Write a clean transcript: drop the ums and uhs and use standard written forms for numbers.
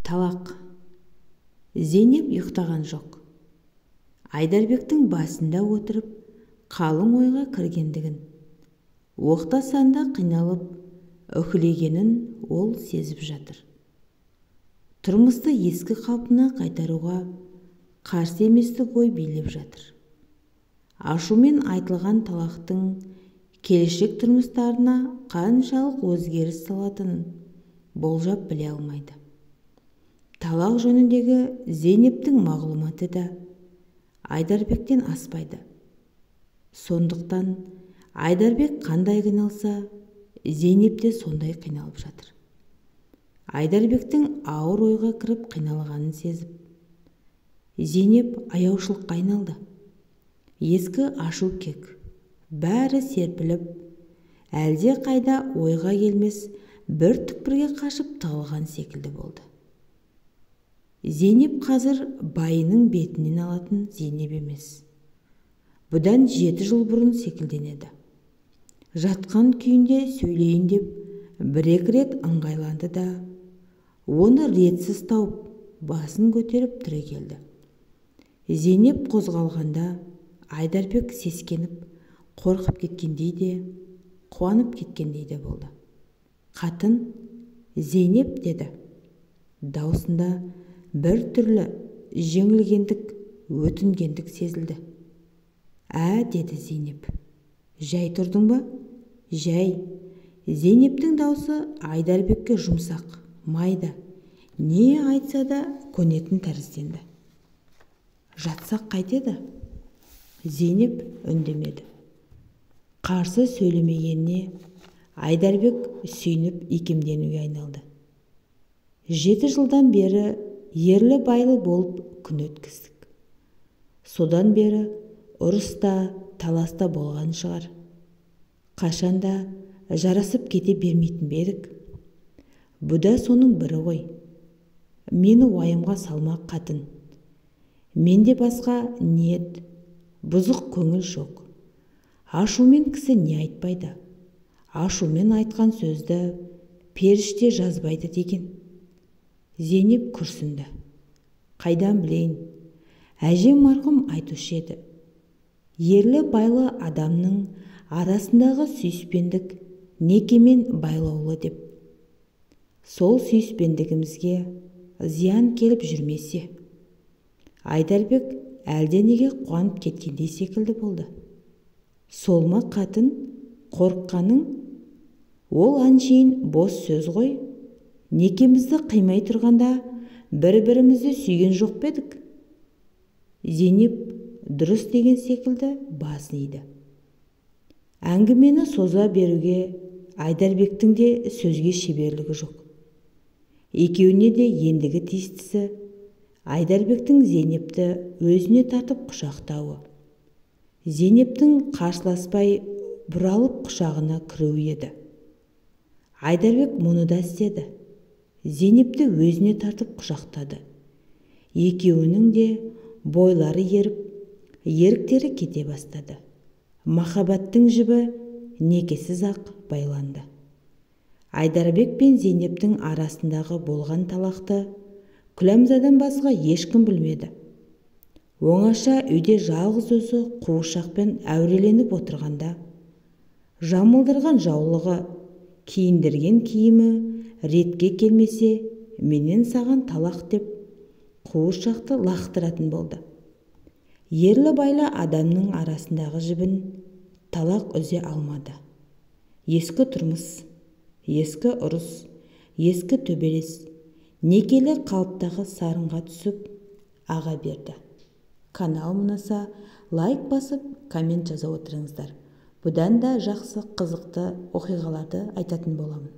Талақ. Зейнеп ұйықтаған жоқ. Айдарбектің басында отырып, қалың ойға кіргендігін, оқта-санда қиналып, үхілегенін ол сезіп жатыр. Тұрмысты ескі қалпына қайтаруға қарсы еместік ой билеп жатыр. Ашумен айтылған талақтың келешек тұрмыстарына қаншалық өзгеріс салатынын болжап біле алмайды. Талақ жөніндегі Зейнептің мағлұматы да Айдарбектен аспайды. Сондықтан Айдарбек қандай қиналса, Зейнеп те сондай қиналып жатыр. Айдарбектің ауыр ойға кіріп қиналғанын сезіп, Зейнеп аяушылыққа айналды. Ескі ашу кек, бәрі серпіліп, әлде қайда ойға келмес бір түкпірге қашып тығылған секілді болды. Зейнеп қазір байының бетінен алатын Зейнеп емес. Бұдан 7 жыл бұрын секілденеді. Жатқан күйінде сөйлейін деп бір-екі рет ыңғайланды да, оны ретсіз тауып, басын көтеріп түрегелді. Зейнеп қозғалғанда Айдарбек сескеніп, қорқып кеткендей де, қуанып кеткендей де болды. Қатын, Зейнеп деді. Даусында бір түрлі жеңілгендік, өтінгендік сезілді. Ә, деді Зейнеп. Жай тұрдың ба? Жай. Зейнептің даусы Айдарбекке жұмсақ, майда, не айтса да көнетін тәрізденді. Жатсақ қайтеді? Зейнеп үндемеді. Қарсы сөйлемегеніне Айдарбек сүйініп икемденуге айналды. 7 жылдан бері ерлі-байлы болып күн өткіздік. Содан бері ұрыс та, талас та болған шығар. Қашанда жарасып кете бермейтін бе едік? Бұ да соның бірі ғой. Мені уайымға салма, қатын. Менде басқа ниет, бұзық көңіл жоқ. Ашумен кісі не айтпайды? Ашумен айтқан сөзді періште жазбайды деген. Зейнеп күрсінді. Қайдан білейін? Әжем марқұм айтушы еді. Ерлі-байлы адамның арасындағы сүйіспендік некемен байлаулы деп. Сол сүйіспендігімізге зиян келіп жүрмесе. Айдарбек әлденеге қуанып кеткендей секілді болды. Сол ма, қатын, қорыққаның? Ол әншейін бос сөз ғой. Некемізді қимай тұрғанда бір-бірімізді сүйген жоқ па едік? Зейнеп дұрыс деген секілді басын иді. Әңгімені соза беруге Айдарбектің де сөзге шеберлігі жоқ. Екеуіне де ендігі тиістісі Айдарбектің Зейнепті өзіне тартып құшақтауы, Зейнептің қарсыласпай бұралып құшағына кіруі еді. Айдарбек мұны да істеді. Зейнепті өзіне тартып құшақтады. Екеуінің де бойлары еріп, еріктері кете бастады. Махаббаттың жібі некесіз-ақ байланды. Айдарбек пен Зейнептің арасындағы болған талақты Күләмзадан басқа ешкім білмеді. Оңаша үйде жалғыз өзі қуыршақпен әуреленіп отырғанда, жамылдырған жаулығы, киіндірген киімі ретке келмесе, менен саған талақ деп қуыршақты лақтыратын болды. Ерлі-байлы адамның арасындағы жібін талақ үзе алмады. Ескі тұрмыс, ескі ұрыс, ескі төбелес, некелі қалыптағы сарынға түсіп аға берді. Канал ұнаса, лайк басып, коммент жаза отырыңыздар. Бұдан да жақсы қызықты оқиғаларды айтатын боламын.